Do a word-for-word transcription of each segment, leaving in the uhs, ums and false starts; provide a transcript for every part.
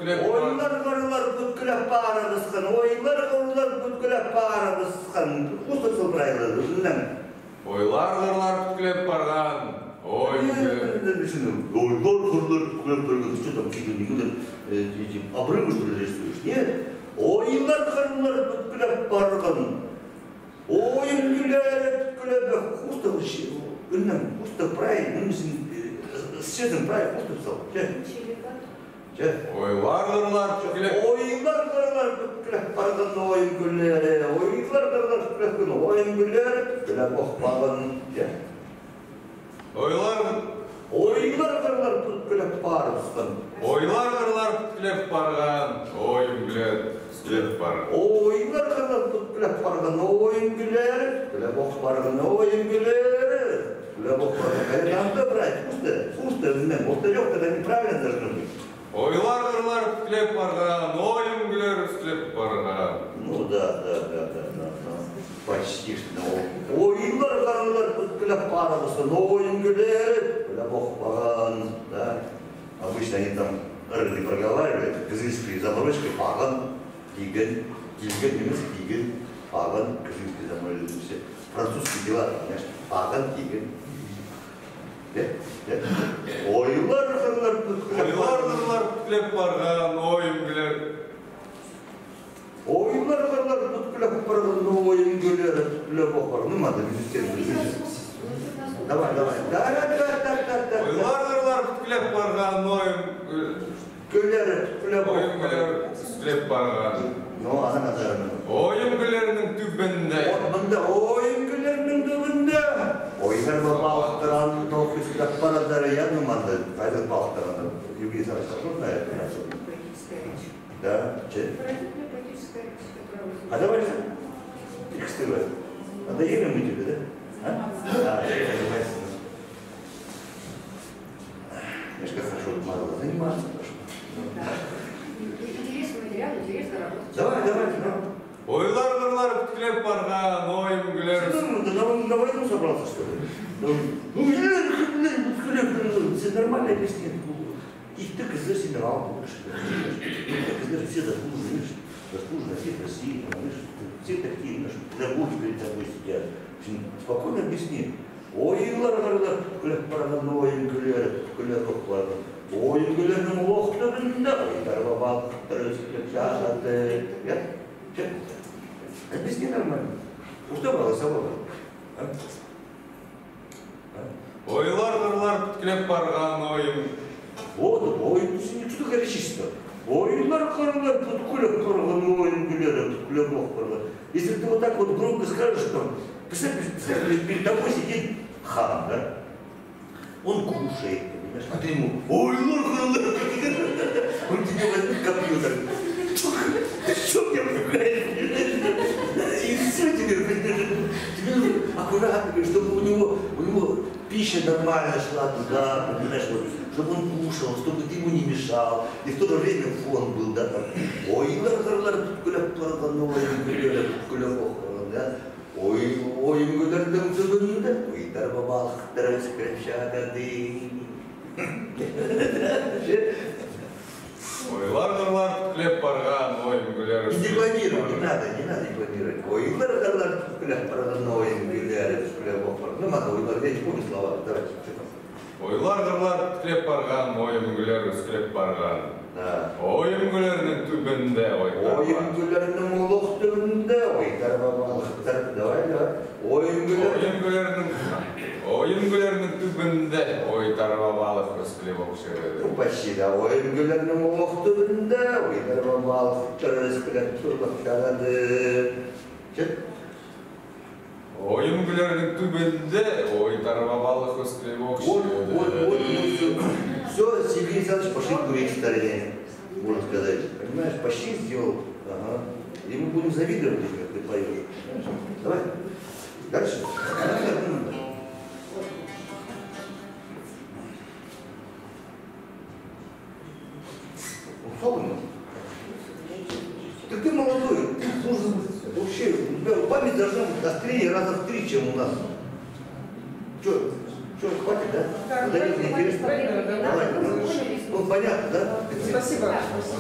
Ойлар-хырлар пӱткілеп парыбысхан, ойлар-хырлар пӱткілеп парыбысхан. Хустап сал прай ла, ӱннең. Ойлар-хырлар пӱткілеп парған, ой, ӱннең. Ойлар-хырлар пӱткілеп парған. Ты что там, какие-то, э, эти обрывы, что ли, рисуешь? Нет. Ойлар-хырлар пӱткілеп парған. Ойым кӧллері пӱткілеп, хустап, ӱннең, хустап прай, ниме син, э, сӧзін прай хустап сал. Че? Че? Ойлар-хырлар пӱткілеп. Ойлар-хырлар пӱткілеп парған ойым кӧллері, ойлар-хырлар пӱткілеп парған ойым кӧллері пӱткілеп ох парған. Че? Ойлар. Ойлар-хырлар пӱткілеп парыбысхан. Ойлар-хырлар пӱткілеп парған, ойым кӧллері пӱткілеп парған. Ойлар-хырлар пӱткілеп парған, ойым кӧллері пӱткілеп ох парған, ойым кӧллері пӱткілеп ох парған. Хайдағ-да, брат, пусто, пусто, ӱннең, вот это неправильно должно быть. Ойлар-хырлар пӱткілеп парған, ойым кӧллері пӱткілеп парған. Ну да, да, да, да, да, да. Почти что. Ойлар-хырлар пӱткілеп парыбысхан, ойым кӧллері пӱткілеп ох парған. Да. Обычно они там р не проговаривают, кызыльские заморочки, парған, тиген, тиген нимес, тиген, парған, кызыльские заморочки, все. Французские дела, конечно, парған, тиген. Э, э. Ойлар-хырлар пӱткілеп. Ойлар-хырлар пӱткілеп парған, ойым кӧллері. Ойлар-хырлар пӱткілеп парған, ойым кӧллері пӱткілеп ох парған. Ну, надо, министр. Давай, давай. Да, да, да, да, да, да. Ойлар-хырлар пӱткілеп парған, ойым кӧллері. Кӧллері, кӧллері. Ойым кӧллері пӱткілеп парған. Ну, анаң, анаң. Ойым кӧллерінің тӱбінде. Вот мында ойым кӧллерінің тӱбінде. Ойлар ба палыхтар аны тоғыс кӧзіт парадыр, я, ну, мында. Хайдағ палыхтар аны? Евгений Александрович, что знает? Да, че? Поэтическая речь, которая... А давай же. Тексты. Надоели мы тебе, да? А? А, я понимаю. Видишь, как хорошо мало заниматься, хорошо. Да. Интересный материал, интересная работа. Давай, давай, давай. Ойлар-хырлар пӱткілеп парған, ойым кӧллері. Ты что, на, на войну собрался, что ли? Ну, ну, пӱткілеп, пӱткілеп, пӱткілеп. Все нормально объясни. Итті кізі сені алып отыр. Итті кізі все заслуженные, видишь, заслуженные артисты России, там, видишь, все такие, знаешь, педагоги перед тобой сидят. Спокойно объясни. Ойлар-хырлар пӱткілеп парған, ойым кӧллері пӱткілеп ох парған. Ойым кӧллерінің олох тӱбінде, ой, тарба палыхтар ӧскілеп чатады. Я? Че? Объясни нормально. Ну что, голосового? А? А? Ойлар-хырлар пӱткілеп парған, ойым. Вот, ойым, ты что горячишься? Ойлар-хырлар пӱткілеп парған, ойым кӧллері пӱткілеп ох парған. Если ты вот так вот громко скажешь, там, представь, представь, перед тобой сидит хан, да? Он кушает, понимаешь? А ты ему: «Ойлар-хырлар». Он тебе возьмёт компьютер. «Ты что меня пугаешь?» И всё тебе, понимаешь? Тебе нужно аккуратно, чтобы у него, у него пища нормально шла туда, понимаешь, вот, чтобы он кушал, чтобы ты ему не мешал, и в то же время фон был, да, там. Ойлар-хырлар пӱткілеп парған, ойым кӧллері пӱткілеп ох парған, да. Ой, ойым кӧллерінің тӱбінде, ой, тарба палыхтар ӧскілеп чатады. Ойлар-хырлар пӱткілеп парған, ойым кӧллері... Не декламируй, не надо, не надо декламировать. Ойлар-хырлар пӱткілеп парған, ойым кӧллері ӧскілеп ох парған. Ну, ладно, ойлар, я не помню слова, давайте, что там. Ойлар-хырлар пӱткілеп парған, ойым кӧллері ӧскілеп парған. Да. Ойым кӧллерінің тӱбінде, ой, ойым кӧллерінің олох тӱбінде, ой, тарба палыхтар. Давай, давай. Ойым кӧллер... Ойым кӧллерінің, ойым кӧллерінің тӱбінде, ой, тарба палых ӧскілеп ох чатады. Ну, почти, да. Ойым кӧллерінің олох тӱбінде, ой, тарба палыхтар ӧскілеп турлап чатады. Чет? Ойым кӧллерінің тӱбінде, ой, тарба палых ӧскілеп ох чатады. Вот, вот, вот, ну, всё. Всё, Сергей Александрович пошли курить в стороне, можно сказать. Понимаешь, почти сделал. Ага. И мы будем завидовать тебе, как ты поёшь. Давай. Дальше. Особенно. Так ты молодой, ты должен вообще, у тебя память должна быть острее раза в три, чем у нас. Чё, чё, хватит, да? Надоело, неинтересно? Давай, давай. Ну, понятно, да? Спасибо.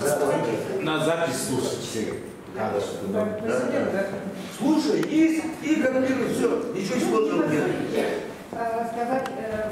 Да, да. На запись слушать. Надо, чтобы, да, да. Слушай и, и копируй, всё, ничего сложного нет. Э, рассказать, э,